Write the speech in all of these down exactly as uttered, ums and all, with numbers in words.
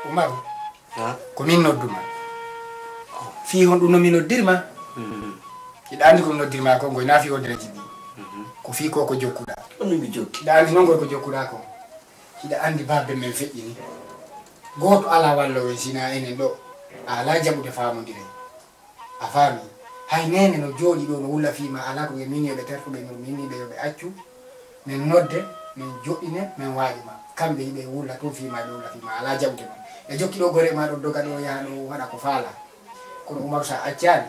Umaru, ha? Ko min nodduma. Fii honɗum no mi noddirma? Mhm. Hiɗa anndi ko mi noddirma ko ngoy, na fii wonde jiɗi. Mhm. Ko fii ko ko jokkuɗa. Ko min mi jokki. Hiɗa anndi non ngoy ko jokkuɗa ko. Hiɗa anndi baabbe men feƴƴini. Gooto alaa wallowo en sina enen ɗo. A alaa jaɓude faamondiren. A faami? Hay neene no jooɗi ɗo no wulla fii ma, alaa ko ɓe minni yo ɓe terto ɓe, min minni ɓe yo ɓe accu. Min nodde, min joɗɗine, min waajo ma. Kamɓe yiɓe wulla tun fii ma, ɓe wulla fii ma, alaa jaɓude ma. Ɓe jokki ɗo gore ma ɗo doga ɗo yaha ɗo waɗa ko faala. Kono Umaru, sa accaali,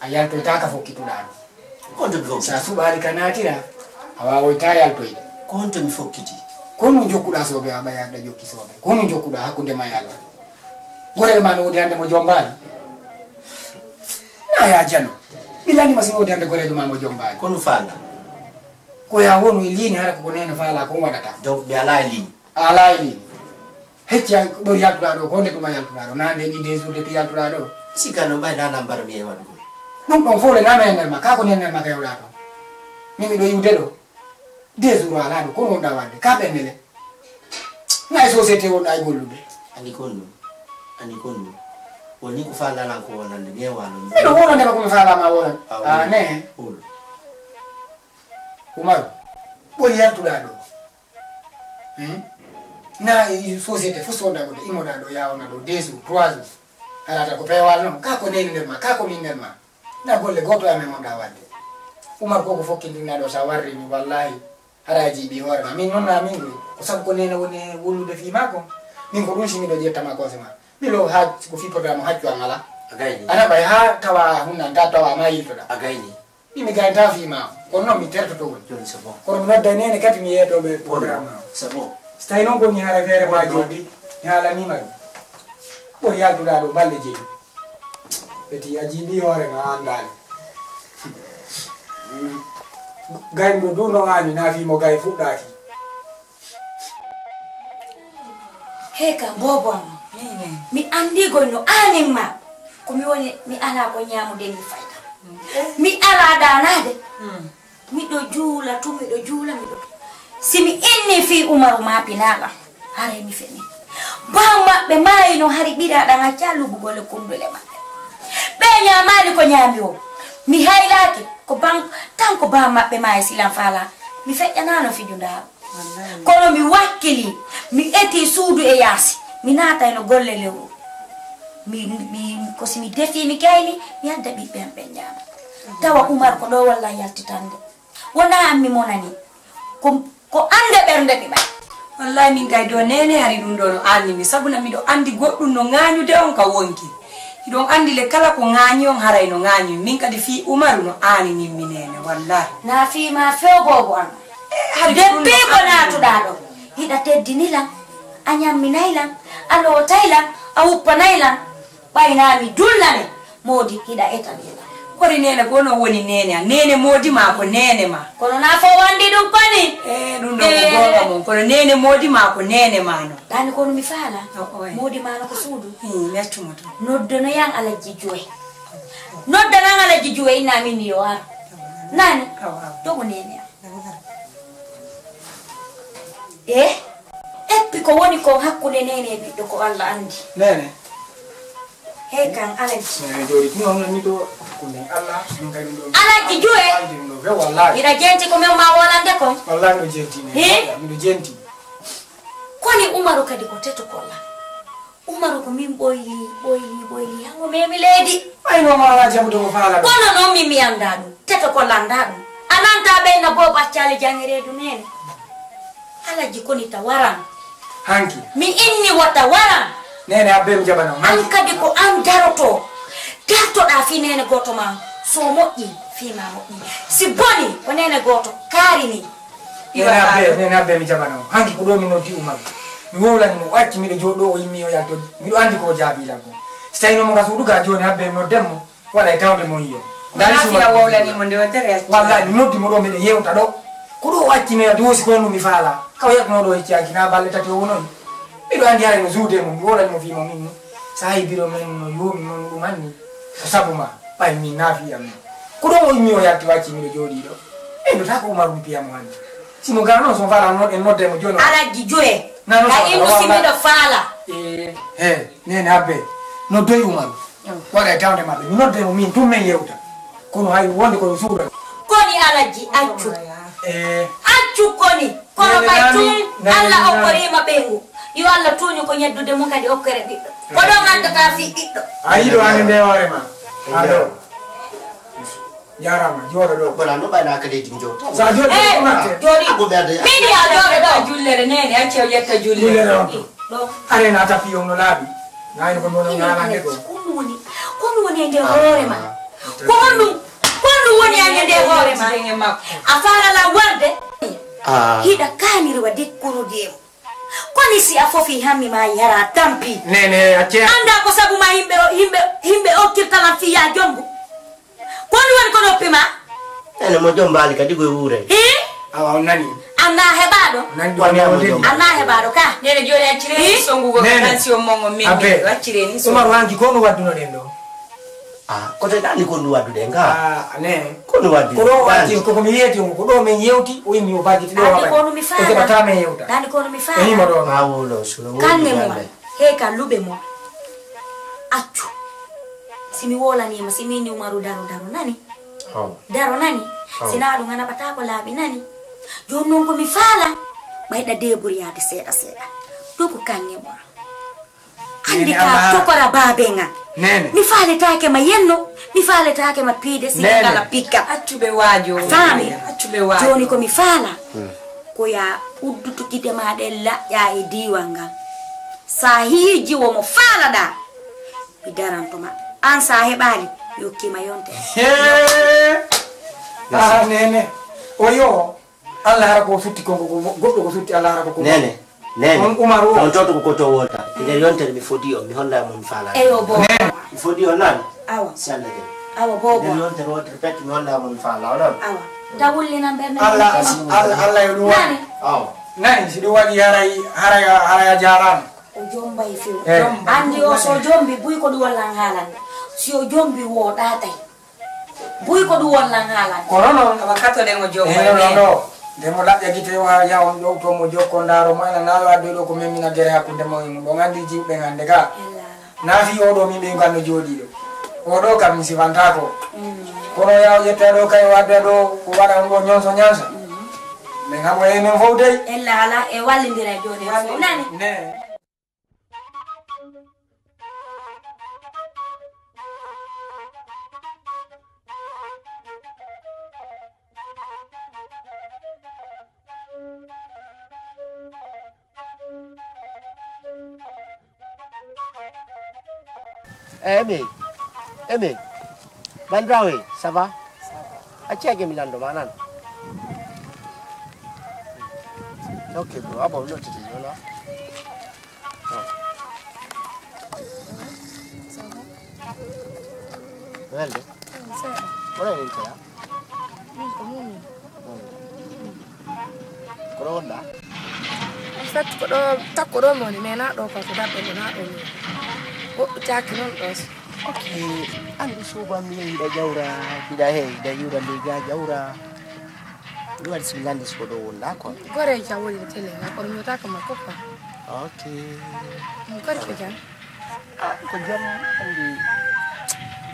a yaltoyta ka fokkituɗaa ɗo. Ko honto mi fokkiti? Sa suɓaali ka naatira, a waawoyta yaltoyde. Ko honto mi fokkiti? Ko honɗum jokkuɗaa soobe, a ɓay aɗa jokki soobe? Ko honɗum jokkuɗaa hakkunde ma e Allah? Gorel ma no woodi hannde mo jombaali? Na ya jano. Mi lanndima si no woodi hannde goreejo ma mo jombaali. Ko no faala? Ko ya wonu e ligne, hara ko ko neene faala ko waɗata. Donc, mi alaa e ligne. A alaa e ligne. Hecci ay ɗo yaltuɗaa ɗo, ko nde tuma yaltuɗaa ɗo? Na nde ɗi deux jours de yaltuɗaa ɗo? Sikka no ɓay na nambara mi e waɗugol. Ɗum ɗon fof le na mi e nder ma, kaa ko nde nder ma ka yewɗaa ɗo? Min miɗo yiwde ɗo. Deux jours alaa ɗo, kono wonɗaa waɗde, kaa ɓernde le. Na e société wonɗaa e gollude. Ani kon ɗum, ani kon ɗum. Woni ko faalalan ko wonande mi e waalo. Miɗo wonande ma ko mi faalama wonan. Ah, ne. Holo. Umaru, ɓuri yaltuɗaa ɗo. Hmm? Na e société fof soda ko imoɗa ɗo, yawna ɗo deux jours, trois jours. Alata ko peewal noon, ka ko neni nder ma, ka ko min nder ma. Na golle gooto e amen wonɗa waɗde. Umar ko ko fokkindirna ɗo, sa warri mi wallahi, hara a jiiɓi hoore ma. Min noon na min ɗum, ko sabu ko nene woni wullude fii ma ko. Min ko ɗum si miɗo ƴettama conseil ma. Milo ha ko fii programme haccu an ala. A gayni. Ana ɓay ha tawa hunnan ta tawa ma yiltoɗa. A gayni. Min mi gayta fii ma, kono noon mi tertoto woni. Jooni c'est bon. Kono mi nodda nene kadi mi yeeto ɓe programme ma. C'est bon. So tawi noon ko ni hara feere ma jooɗi, mi haalanima ɗum. Ɓuri yaltuɗa ɗo balɗe jeeɗi. Ɓe ti a jiiɓi hoore ma, a anndaali. Gaynɗo du no aani, na fii mo gay fuɗɗaaki. Hey, ka boobo am. Mi anndi goy no aanin ma. Ko mi woni, mi alaa ko ñaamude mi fayda. Mi alaa daanaade. Miɗo juula tu, miɗo juula, miɗo. Si mi inni fii Umaru ma pinaala, haray mi feni. Baa maɓɓe maayi no hari ɓiraaɗan accaa lugugol e kundule maɓɓe. Ɓe ñaamaali ko ñaami o. Mi haylaaki, ko ban-, tan ko baa maɓɓe maayi silan faala. Mi feƴƴanaano fijundaaru. Kono mi wakkili, mi eti suudu e yaasi, mi naatayno golle lewru. Mi, mi, ko si mi defi, mi gayni, mi adda ɓiɓɓe am ɓen ñaama. Tawa Umar ko ɗo walla yaltitande. Wonaa an mi monani. Ko, ko annde ɓernde mi ɓay. Wallahi min kay do nene hari ɗum ɗo no aanni mi. Sabu na miɗo anndi goɗɗum no ŋaañude on ka wonki. Hiɗon anndi le kala ko ŋaañi on haray no ŋaañi. Min kadi fii Umaru no aaninin mi nene, wallahi. Na fii ma few boobo am. Eh, hari ɗum ɗo Depuis ko aanni. Naatuɗaa ɗo. Hiɗa teddini lan, a ñamminay lan, a lootay lan, a wuppanay lan. Ɓay na mi dullane, moodi hiɗa etani lan. Kori nene ko no woni nene an. Nene moodi ma ko nene ma. Kono na fo wandi ɗum koni. Eh, ɗum ɗo ko Eh. Goonga mon. Kono nene moodi ma ko nene ma no. Ɗani kono mi faala. O, oy. Moodi ma no ko suudu. Hmm, mi accuma to. Noddono yan Alajji Juwe. Noddanan Alajji Juwe inna min yo ar. Nani? Awa, awa. Dogo nene an. Eh? Eppi ko woni kon hakkunde nene e ɓiɗɗo ko Allah anndi. Nene. Hey kan Alajji. Nene jooɗi tun on nani to hakkunde Allah, min kadi ɗum ɗo. Alajji Juwe. Alajji ɗum ɗo, fe wallahi. Hiɗa jenti ko min ma wolande kon. Wallahi miɗo jenti ne. He? Miɗo jenti. Koni Umaru kadi ko teto kolla. Umaru ko min ɓoyli, ɓoyli, ɓoyli, hango memi leydi. Ay, no ma ala jaɓude ko faala ɗum. Kono noon min mi anndaa ɗum. Teto ko lanndaa ɗum. A nanta ɓeyna boobo accaali jaŋe reedu neene. Alajji koni ta waran. Hanki. Mi inni wota waran. Neene abbe mi jaɓana. An kadi ko an daroto. Dartoɗaa fii neene gooto ma. So moƴƴi, fii ma moƴƴi. Si boni, ko neene gooto kaarini. Nene abbe, nene abbe mi jaɓana mo. Hanki ko ɗo mi noddi Umaru. Mi wowlani mo, o acci miɗo jooɗo, o yimmi o yalto. Miɗo anndi ko o jaabi lan ko. Si tawi noon mo ka suudu ga jooni abbe mi nodden mo. Waɗa e tawde mo yiyo. Naafiya wowlani mo nde o tere acci. Wallahi mi noddi mo ɗo miɗo yewta ɗo. Ko ɗo o acci mi yalto, wosi ko ɗum mi faala. Ka o yaltuno ɗo hecci hanki na balle tati o wonoyi. Miɗo anndi haray no suude mo, mi wowlani mo fii mo min. Sa hayi biro men no yoomi noon ɗum anni. Ko sabu ma, ɓay min naafi am. Ko ɗon o immi o yalti wacci miɗo jooɗii ɗo. Ɓeydotaa ko Umaru mi piya mo hannde. Si mo gara noon, so mo faala noon, en nodda mo jooni. Alajji Juwe. Nano a sa innu si wawa miɗo faala. He, nene Abbe, noddoy Umaru. Waɗa e tawde maɓɓe. Mi noddoy mo min tun men yewta. Kono hay wonde kono suuɗa. Koni Alhaji, accu. Eh. Accu koni. Kono ɓay tun Allah okkorima ɓeyngu. Yo Allah tuuñu ko ñeddude mo kadi okkere ɓiɗɗo. Ko ɗo ngandata fii ɓiɗɗo. A yiɗo ande nde hoore ma. Ando. Jarama, jooɗo ɗo. Wala no ɓayna ka leydi mi jooɗo. Sa jooɗi Eh, ɗo, jooɗi. Ko ɓe adda. Mini a jooɗo ɗo. Jullere nene, acce o ƴetta jullere. Jullere on to. Ɗo. Are na tapi on no laaɓi. Nani ko mono ngalande ɗo. Ko ɗum woni, ko ɗum woni e nder hoore ma. Ko honɗum, ko honɗum woni e nder hoore ma. A faalaa warde. Ah. Hiɗa kaaniri wa dekkunude. Koni si a fofi hammi ma yara tampi. Nene, acce. Anda ko sabu ma yimɓe o, yimɓe, yimɓe okkirta lan fiya jombu. Ko honɗum woni ko noppi ma? Ene mo jombaali kadi ko wuure. Hi? Awa, on nani? Anna heɓaaɗo? Nani ɗum Wala ne mo wonde? Jombaali. Anna heɓaaɗo ka? Nene jooni accire Hi? Songugo Nene. Kansi o mongo min Abbe. Accire ni Umar songu. Wanki ko no wadduno ɗen ɗo? Ah, ko te dani ko ndu wadduɗen ka? Ah, ne. Ko ndu wadduɗen. Ko ɗo o arti ko ko mi yewti on, ko ɗo men yewti, o yimmi o bajiti ɗo Dani haɓay. Ko no mi faala. O jaɓata men yewta. Dani ko no mi faala. E himo ɗo. Ma wolo suno. Kanne mo. He ka luɓe mo. Accu. Si mi woolaniima, si min ni Umaru daro, daro nani? Aw. Daro nani? Aw. Si naa ɗum a naɓataa ko laaɓi nani? Jooni noon ko mi faala, ɓayɗa deeburyaade seeɗa seeɗa. Ɗum ko kaŋŋe mon. Anndi Nene ka Amara. Tokora baabe ngan. Nene. Mi faaletaake ma yenno, mi faaletaake ma piide si Nene. Ngala pikka. Accu ɓe waajo. Faami. Accu ɓe waajo. Jooni ko mi faala, hmm, ko yaa uddutu gide maa ɗen laƴƴa e diiwal ngal. Sa hiiji wo mo faalaɗaa, mi daranto ma. An sa heɓaali, mi hokkii ma yontere. Hee! Ah, nene. O yo, Allah hara ko sutti ko, ko, ko goɗɗo ko sutti, Allah hara ko ko Nene, nene. On Umar o. On toto ko koto wota. Nder yontere mi fodi on, mi holla mo mi faala. Eyo, bo. Nene. Mi fodi on nan? Awa. Si Allah jaɓi. Awa, bo, bo. Nder yontere wotere pet mi holla mo mi faala, o nan? Awa. Ta wullinan ɓernde Allah, Allah, Allah yo ɗum waɗi. Nani? Awa. Nani, si ɗum waɗi haray, haray, haray a jaaraama. O jombay few. Eh. Anndi o so jombi, buy ko ɗum wallan haalande. Si o jombi, wo ɗaatay. Buy ko ɗum wallan haalande. Kono noon. Awa kato ɗen o jombay. Eh, non, non, non. Nde mo laɓɓa gite o haa yaha on ɗowto mo jokko ndaaro mo ena naayo addoy ɗo ko memmina gere hakkunde mo e mum. Ɗon anndi jiwɓe hannde ga. Ella. Naa fii oo ɗoo min ɓeyngu an no jooɗii ɗo. Oo ɗoo kam mi sifantaako. Mm. Kono yaa o ƴetta ɗoo kay o adda ɗoo o waɗa on ɗoo ñonso ñansa. Mm. Min kam o yehi min fof dey. Ella alaa e wallindira e jooni en fof. Nani? Ne. Eh, Emi. Emi. Bandirawo, ça va? Acca ke mi lando ma nan. Ok, bro. Abo, lo tete, wala. Welde? Wala ni tela? Min ko mum. Ko ɗo wonɗa? En fait, ko ɗo, takko ɗo mi woni, mais na ɗo ka ko daɓɓe ɗo, na ɗo mi woni. Woɗɗi taki noon ɗo. Ok, anndi suuba mi hiɗa jawra, hiɗa he, hiɗa yura leyga jawra. Mi waɗi si landi si ko ɗo wonɗa quoi. Gore jam woni tele, na kono mi wota ko ma koppa. Ok. Gore ko jam. Ah, ko jam anndi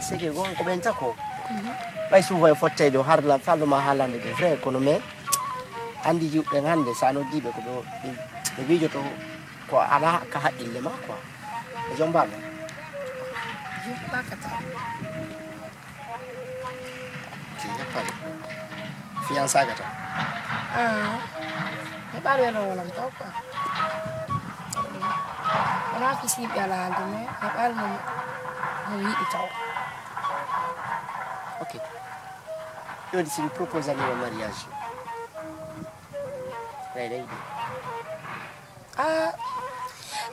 sege gon ko ɓen tako. Mhm. Ɓay suuba e fottay ɗo har la fallo ma haalande ɗum vrai kono mais anndi yiwɓe hannde sa noddiiɓe ko ɓe ɓe miijoto ko alaa ka haqqille ma quoi. Ɓe jombaama. Jumɓakata. Ke ñappale. Fiyansaaga tan. Ah. Mi ɓaal welo wolam taw quoi. Wona ko siiɓe ala haalde mais mi ɓaal mo mo yiɗi taw. Ok. Joni si mi propose anima mariage. Rey rey ɗum. Ah,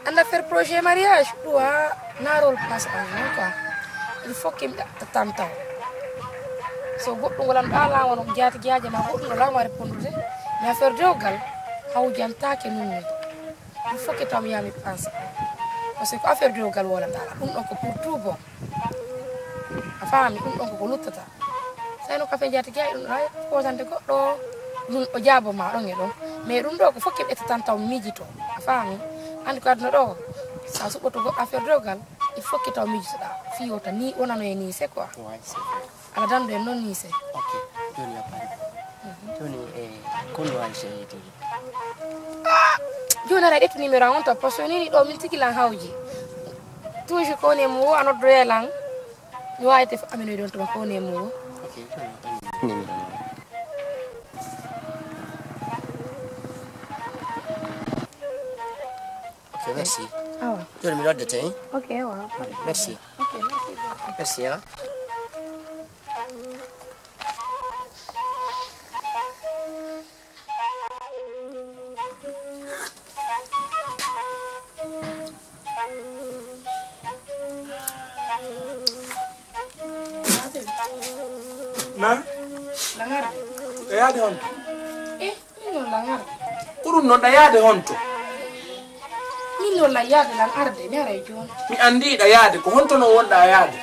en affaire projet mariage ɗum a na rôle place en non quoi. Il faut que mi ɗaɓɓa tan taw. So goɗɗum ngolan ɗo ala wono ko jaati jaaje ma goɗɗum ɗo law ma répondude. Mais affaire dewgal hawjantake min min. Il faut que taw mi yaha mi pense. Parce que ko affaire dewgal wolan ɗo ala ɗum ɗon ko pour tout bon. A faami ɗum ɗon ko ko luttata. Seyno Kafe Jaati Gaye ɗum ɗo hay posante goɗɗo ɗum o jaabo ma ɗon e ɗon. Mais ɗum ɗo ko fof keɓe etta tan taw miijito. A faami? Anndi ko aduna ɗo Sa suɓɓoto goɗɗo affaire dewgal, il faut que taw miijotoɗa. Fii o tan ni wonano e niise quoi. Ouais, c'est vrai. Ala dando en noon niise. Ok, jooni yo pare. Jooni, e kono wawi so yeytude? Ah, jooni ara ƴettu numéro an on tan, parce que nini ɗo min tigi lan hawji. Toujours ko woni e mum o a noddoye lan. Mi wawi te aminoy ɗon tuma ko woni e mum o. Ok, jooni yo pare. Numéro ma. Ok, merci. Awa. Jooni mi noddete, hein? Ok, awa. Merci. Ok, merci beaucoup. Merci, hein? Na? Langar. E yaade honto? Eh, min non langar. Ko ɗum noon ɗa yaade honto? Min non lan yaade lan arde, mi ara e jooni. Mi anndi ɗa yaade, ko honto no wonɗa yaade?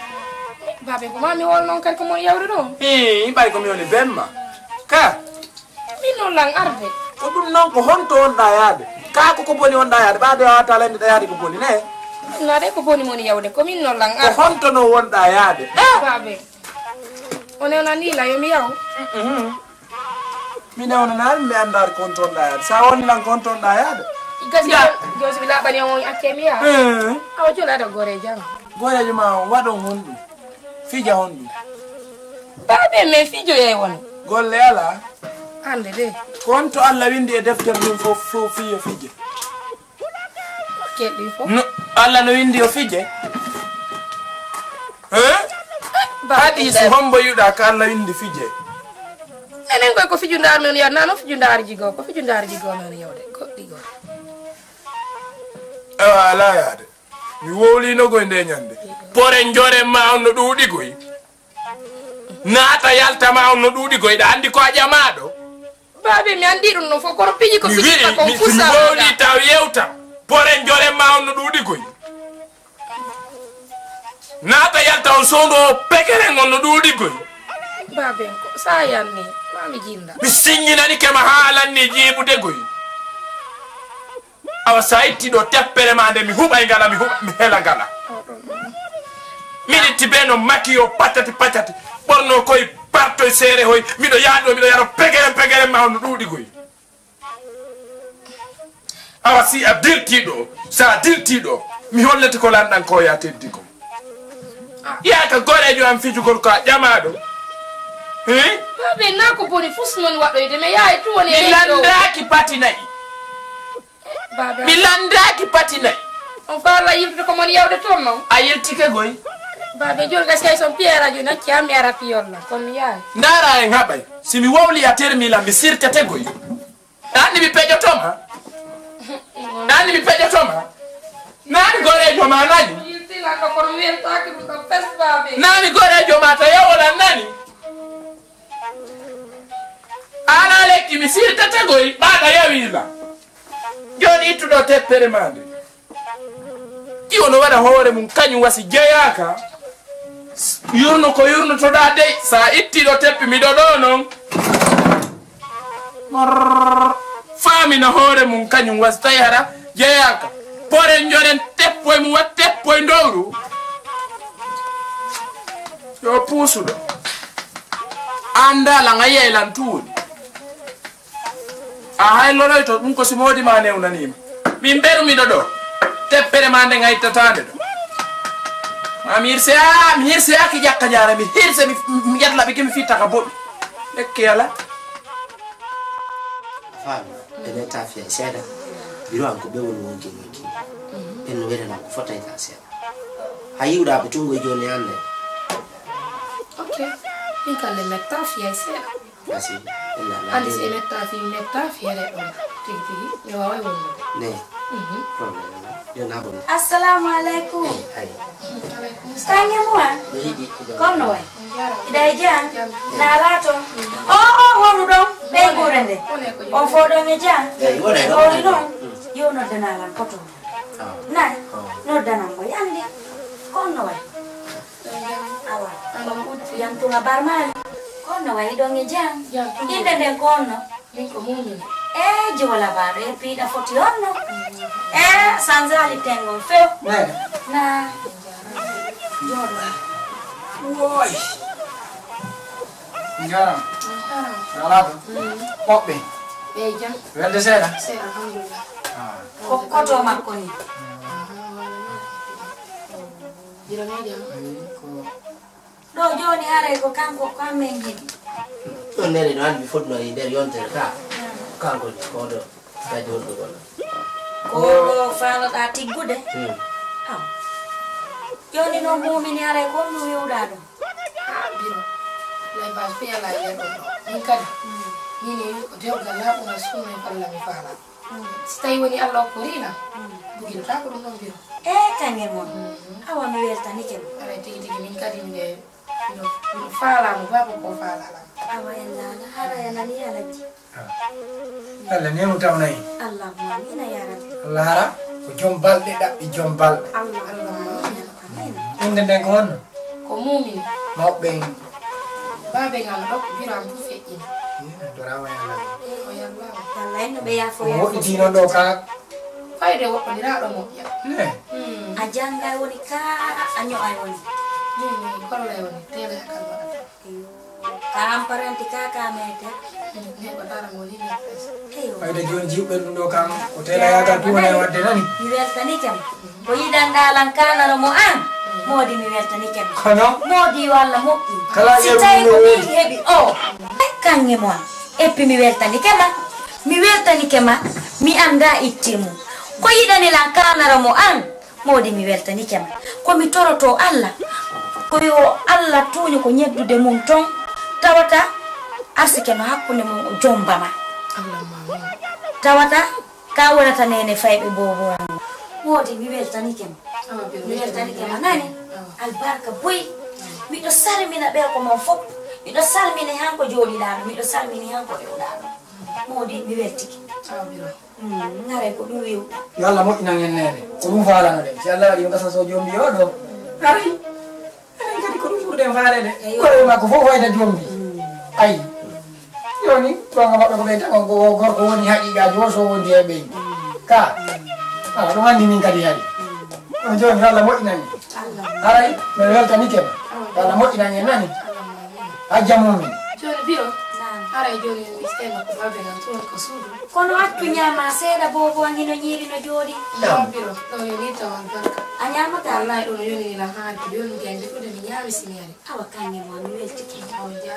Baabe, ko ma mi wol noon kadi ko mon yawde ɗo? Hii, ɓay ko mi woni bemma. Ka? Min non lan arde. Ko ɗum noon ko honto wonɗa yaade? Ka ko ko boni wonɗa yaade? Ɓaade a wata lande ɗa yaade ko boni ne? Min non de ko boni moni yawde, ko min non lan arde. Ko honto no wonɗa yaade? Eh? Baabe. O newnani la yo mi yaw. Mhm. Mi newnanaani, mi anndaari ko honto wonɗa yaade. Sa woni lan ko honto wonɗa yaade? Gasi. Ya. Jooni so mi laaɓani on, on accee mi yaha. Eh. Awa jooni aɗa gore jam. Goreejo ma on, waɗon honɗum? Fija honɗum? Baabe men fijoyay won. Golle alaa? Annde de. Ko honto Alla winndi e deftere ndun fof, fof fii yo fije? Keɗɗi fof. No, Alla no winndi yo fije? Hein? Baabe hadiisu hombo yiɗa ka Alla winndi fije? Enen koy ko fiju ndaar men yawde, nano fiju ndaar jigo, ko fiju ndaar jigo men yawde, goɗɗi goo. Awa, alaa yaade. Mi wowlino goy nde ñande. Pore njore ma on no ɗuuɗi goy. Naata yalta ma on no ɗuuɗi goy. Ɗa anndi ko a ƴamaaɗo? Baabe, mi anndi ɗum no fof, kono piiji ko mi piiji wi'i, ma kon mi, si mi fusa wowli taw yewta. Pore njore ma on no ɗuuɗi goy. Naata yalta on sowndo o pekeren on no ɗuuɗi goy. Baabe, ko sa yanni, ma mi jinda. Mi siññinani ke ma haa lanni jiibude goy. Awa sa itti ɗo teppere ma nde mi huɓay ngala, mi huɓa, mi hela ngala. Miɗo itti be no maki o patati patati. Ɓorno koy partoy seere hoy. Miɗo yaado, miɗo yaro pegere pegere ma on no ɗuuɗi goy. Awa si a dirti ɗo, sa dirti ɗo, mi hollete ko lanɗan ko ya teddi ko. Yaaka goreejo am fijugol ko a ƴamaaɗo. He? Baabe, na ko boni fus non waɗoyde, mi yahay tun woni mi e leydi o. Landaaki pati nayi. Baabe. Mi landaaki pati nayi. On faala yiltude ko mon yawde toon non? A yiltike goy. Baabe, jooni gasi hay son piya radio nacci am mi ara piyol la, kono mi yahay. Ndaara en haɓay. Si mi wowli a termi la, mi sirtete goy. Naani mi peƴoto ma. Naani mi peƴoto ma. Naani goreejo ma nani. Yiltinanno kono mi weltaaki ɗum ɗo fes baabe. Naani goreejo ma ta yawolan nani. Ala lekki mi sirtata goy ɓaɗa yawila. Jooni ittuɗo teppere ma nde. Iwo no waɗa hoore mum kañum wasi jeyaaka. Yurno ko yurnotoɗaa dey, sa itti ɗo teppi miɗo ɗo non. Gorr. Faamina hoore mum kañum wasi tawi hara jeyaaka. Poren joren teppoy mum wat teppoy ndowru. Yo puusuɗo. Annda lan a yiyay lan tuuni. A hayloroyto ɗum ko si moodi ma newnaniima. Min mberu miɗo ɗo. Teppere ma nde ngaytataande ɗo. Ma mi hirse, a, mi hirse aki ƴakka jaara, mi hirse, mi, mi ƴetla ɓe ke mi fitta ka boɗɗum. Lekke yala. Faami, ene tafiya seeɗa. Biro an ko ɓe woni wonki wonki. En no wela ko fotay ka seeɗa. Ha yiwɗa ɓe tungo e jooni hannde. Ok. Min kan le metta fiya seeɗa. Kasi, ina na. Andi si metta fi metta fi re ɗon. Tigi tigi, mi waaway wonnude. Ne. Mhm. Problème. Yo na bon. Assalamu alaikum. Eh, ay. Tange muwa. Kono way. Ida e jam. Na lato. O, o, wonu ɗon. Ɓe gure nde. On fo ɗon e jam. Eh, wona e ɗon. Woni ɗon. Yo noddana lan koto. Ah. Nay. Ah. Noddana mo yandi. Kono way. Awa. Yam tuma barmali. Kono way ɗon e jam. Inde nden ko onno. Min ko mumina. E jiwala baɗo e piɗa foti onno. E Sanzali tengo few. Neene. Na. Jooɗo. Woy. Njaram. Njaram. Alaa ɗo. Mm. Moɓɓe. Ɓe jam. Welde seeɗa? Seeɗa, alhamdulillah. Ah. Ko koto makko ni. Jiro ni jam. Eyi, ko Ɗo jooni haray ko kanko, ko amen heɓi. Ɗon nene no anndi mi fotnoo e nder yontere ka. Kanko ni, ko ɗo kadi wonɗo golla. Ko ɗo faaloɗaa tiggude? Hmm. Aw. Jooni noon muumini haray ko honɗum wi'uɗaa ɗum? Ah, biro. Lay bas fi ala yer ɗum ɗo. Min kadi. Hmm. Min e ko dewgal laaɓungal sunna e falla mi faala. Si tawi woni Allah okkorii lan, bugidotaako ɗum ɗon biro. E kaŋŋe mon. Mhm. Awa mi weltanike ma. Aray tigi tigi min kadi miɗe, miɗo, miɗo faalaa mo baba ko faalaa lan. Awa en laala, hara en nani alaji. Ah. Allah neemu tawna en. Allahumma amiina yaa rabbi. Allah hara ko jom balɗe ɗaɓɓi jom balɗe. Allah, Allahumma amiina. Amiina. Innde nden ko honno? Ko Muumini. Mawɓe en. Baabe ngal ɗo ko biro am fof feƴƴini. Eh, doraama yalla. O yalla. Yalla en no ɓe yaafo. Ko yaafo woɗɗitiino ɗo ka. Fayde woɗɗondiraaɗo moƴƴa. Ne. Hmm. A janngay woni ka, a ño'ay woni. Min mi gollay woni, teele hakkal waɗata. Iyo. Ka am paranti ka, ka meete. Hmm, ne ko dara mo ni ne fes. Iyo. Fayde jooni jiwɓe ɗum ɗo kam, ko teele yagal ɗum wona e waɗde nani. Mi weltanike ma. Ko yiɗanɗaa lan kaanaro mo an, moodi mi weltanike ma. Kono? Moodi yo Allah moƴƴin. Kala si tawi ko min heɓi o, kaŋŋe mo an. Eppi mi weltanike ma. Mi weltanike ma. Mi anndaa itte mum. Ko yiɗani lan kaanaro mo an, moodi mi weltanike ma. Ko mi torotoo Allah, ko yo Allah tuuñu ko ñeddude mum ton, tawata arsike no hakkunde mum o jomba ma. Allahumma amiin. Tawata Ka wonata neene fayɓe boobo an. Moodi, mi weltanike ma. Awa, biro, mi weltanike ma, nani? Awa. Albarka boy. Miɗo salmina ɓe ko mon fof. Miɗo salmini hanko jooɗiɗaano. Miɗo salmini hanko rewɗaano. Moodi, mi weltike. Awa, biro. Mm, ŋare ko ɗum wi'uɗa. Yo Allah moƴƴinan en neene. Ko ɗum faalano ɗen. Si Allah waɗi on gasa so jombi o ɗo. Aray. Enen kadi ko ɗum ɓurɗen faaleede. Eyo. Korewe makko fof wayda jombi. Mm. Ayi. Jooni, goonga maɓɓe ko ɓe tan, on ko o gorko woni haqiiqaajo o, so wondi e ɓeyngu. Ka. Ah, ɗum anndi min kadi hari. Ɗum jooni, yo Allah moƴƴinan en. Allah. Haray, mi weltanike ma. Yo Allah moƴƴinan en nani. Hajja Mumin. Jooni, biro. Naam. Haray jooni, mi seno ko babe nan tun ko suudu. Kono accu ñaama seeɗa, boobo an hino ñiiri no jooɗi. Naam, biro. Ɗo yo ni taw albarka. A ñaamata? Wallahi, ɗum no yoni ni na haaju. Jooni, mi jaŋde fude mi ñaami si mi ari. Awa, kaŋŋe mo, mi weltike.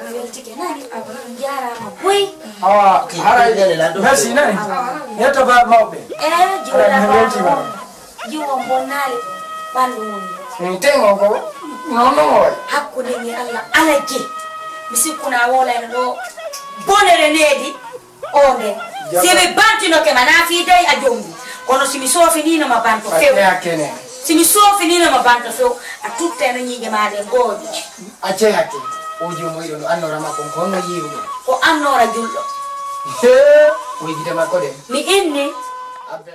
Mi weltike, nani? Awa. Jaaraama boy. Awa, haray, merci, nani? Awa. Yetto ba mawɓe. Eh, haray, mi weltima. Jiwo bonnaali ɓanndu mum. Mi tengo ko, non, non, o waɗi. Hakkunde ni Allah alaje. Mi sikkuna wolayno ɗo bonere needi. O nde, si mi bantinoke ma, na fii dey a jombi. Kono si mi soofinino ma banto few. Acce hakke ne. Si mi soofinino ma banto few, a tuttayno ñiiƴe ma ɗen gooƴi. Acce hakke. O joomi o yiɗo no annora makko on, ko honno yiwɗo? Ko annora julɗo. Hee, o yiɗi gite makko ɗen. Mi inni. Abbe.